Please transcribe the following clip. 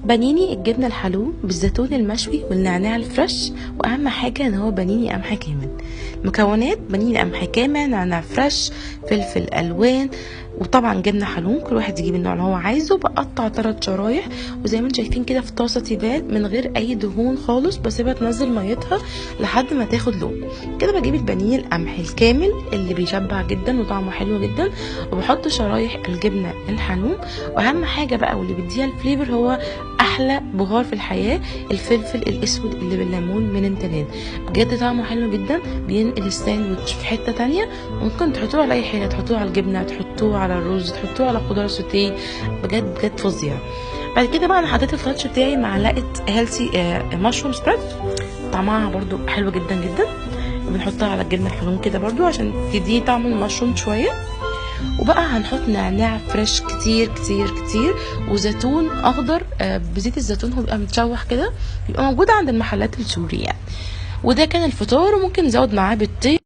بانيني الجبنة الحلوم بالزيتون المشوي والنعناع ال fresh، واهم حاجة ان هو بانيني قمح كامل. مكونات: بانيني قمح كامل، نعناع fresh، فلفل الوان، وطبعا جبنه حلوم. كل واحد يجيب النوع اللي هو عايزه. بقطع 3 شرايح، وزي ما انتم شايفين كده في طاسه تيفال من غير اي دهون خالص، بسيبها تنزل ميتها لحد ما تاخد لون كده. بجيب البانيه القمح الكامل اللي بيشبع جدا وطعمه حلو جدا، وبحط شرايح الجبنة الحلوم. واهم حاجة بقى واللي بيديها ال flavor هو احلى بهار في الحياة، الفلفل الاسود اللي بالليمون من امتنان. بجد طعمه حلو جدا، بينقل الساندوتش في حتة تانية. ممكن تحطوه على اي حاجة، تحطوه على الجبنة، تحطوه على الرز، تحطوه على خضار سوتيه، بجد بجد فظيع. بعد كده بقى انا حطيت ال touch بتاعي معلقه healthy mushroom spread، طعمها برده حلو جدا جدا. بنحطها على الجبنة الحلوم كده برده عشان تديه طعم المشروم شوية. وبقى هنحط نعناع fresh كتير كتير كتير، وزيتون اخضر بزيت الزيتون، هو بيبقى متشوح كده، بيبقى موجود عند المحلات السوري يعني. وده كان الفطار، وممكن نزود معاه بيضتين.